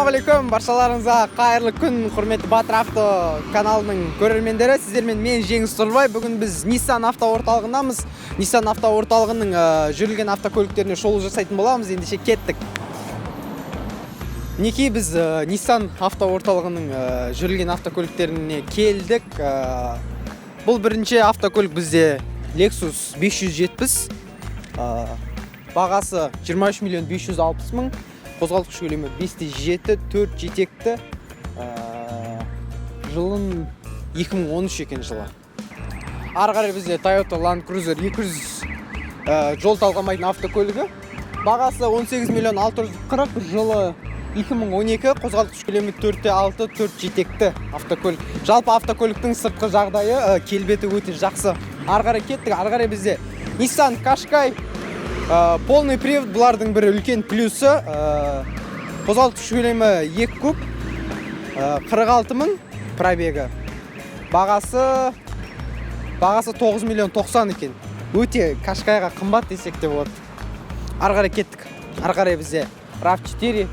Ассалаумағалейкум баршаларыңызға, қайырлы күн, құрметті Батыр Авто каналының көрермендері! Сіздермен мен, Жеңіс Тұрбай. Бүгін біз Nissan Авто орталығындамыз. Nissan Авто орталығының жүрілген автокөліктеріне шолу жасайтын боламыз. Ендеше, кеттік. Мінекей, біз Nissan Авто орталығының жүрілген автокөліктеріне келдік. Бұл бірінші автокөлік бізде Lexus 570. Бағасы 23 миллион 560 мың, қозғалтқыш көлемі 5,7, 4 жетекті, жылын 2013 екен жылы. Ары қарай бізде Toyota Land Cruiser 200, жол талғамайтын автокөлігі, бағасы 18 миллион 640, жылы 2012, қозғалтқыш көлемі 4,6, 4 жетекті автокөлік. Жалпы, автокөліктің сыртқы жағдайы, келбеті өте жақсы. Ары қарай кеттік. Ары қарай бізде Nissan Qashqai, полный привод. Бұлардың бір үлкен плюсы, қозғалтқыш көлемі 2 куб, 46 мың пробегі, бағасы 9 миллион 90 екен. Өте Qashqaiға қымбат десек те болады. Ары қарай кеттік. Ары қарай бізде RAV4,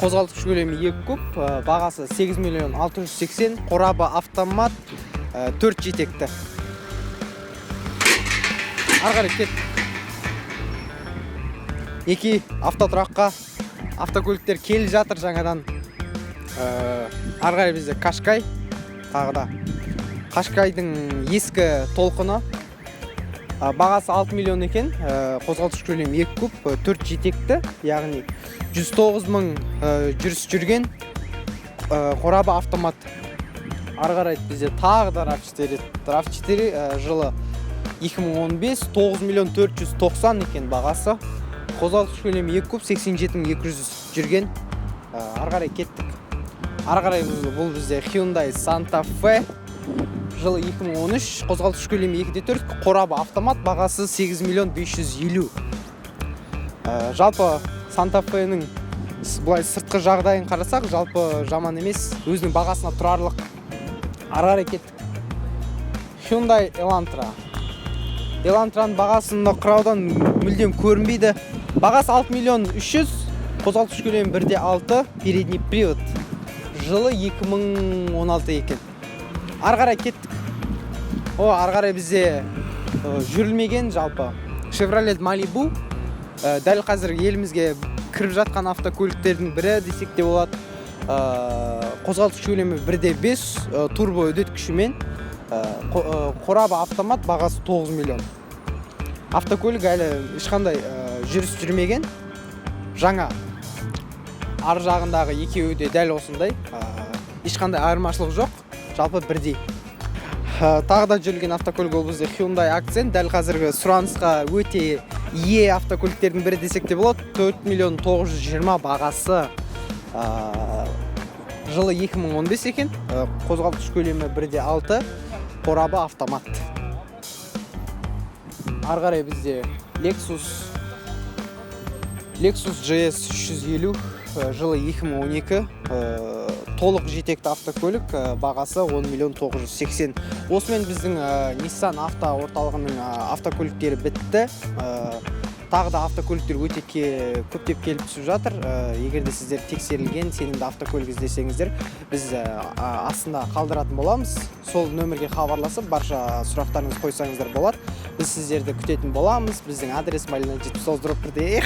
қозғалтқыш көлемі 2 куб, бағасы 8 миллион 680, қорабы автомат, 4 жетекті. Ары қарай кеттік. Екі автотұраққа автокөліктер келіп жатыр жаңадан. Ары қарай бізде Qashqai, тағы да Qashqai'дың ескі толқыны. Бағасы 6 миллион екен. Қозғалтқыш көлемі 2 куб, 4 жетекті, яғни 109 мың жүріс жүрген, қорабы автомат. Ары қарай бізде тағы да RAV4. RAV4, жылы 2015, 9 миллион 490 екен бағасы, қозғалтқыш көлемі 2 куб, 87 мың 200 жүрген. Ары қарай кеттік. Ары қарай бұл бізде Hyundai Santa Fe, жылы 2013, қозғалтқыш көлемі 2,4, қорабы автомат, бағасы 8 миллион 550. Жалпы, Santa Fe'нің былай сыртқы жағдайын қарасақ, жалпы жаман емес, өзінің бағасына тұрарлық. Ары қарай кеттік. Hyundai Elantra. Elantra'ның бағасы мына қыраудан мүлдем көрінбейді. Бағасы 6 миллион 300, қозғалтқыш көлемі 1,6, передний привод, жылы 2016 екен. Ары қарай кеттік. О, ары қарай бізде жүрілмеген жалпы Chevrolet Malibu. Дәл қазір елімізге кіріп жатқан автокөліктердің бірі десек те болады. Қозғалтқыш көлемі 1,5, турбо үдеткішімен, қорабы автомат, бағасы 9 миллион. Автокөлік әлі ешқандай жүріс жүрмеген, жаңа. Ар жағындағы екеуі де дәл осындай, ешқандай айырмашылық жоқ, жалпы бірдей. Тағы да жүрілген автокөлік, ол бізде Hyundai Accent. Дәл қазіргі сұранысқа өте ие автокөліктердің бірі десек те болады. 4 миллион 920 бағасы, жылы 2015 екен. Қозғалтқыш көлемі 1,6, қорабы автомат. Ары қарай бізде Lexus GS 350, жылы 2012, толық жетекті автокөлік, бағасы 10 миллион 980. Осымен біздің Nissan Авто орталығының автокөліктері бітті. Тағы да автокөліктер өте көптеп келіп түсіп жатыр. Егер де сіздер тексерілген сенімді автокөлік іздесеңіздер, біз астында қалдыратын боламыз. Сол нөмірге хабарласып, барша сұрақтарыңызды қойсаңыздар болады. Біз сіздерді күтетін боламыз. Біздің адрес: Малина 79 дробь 1.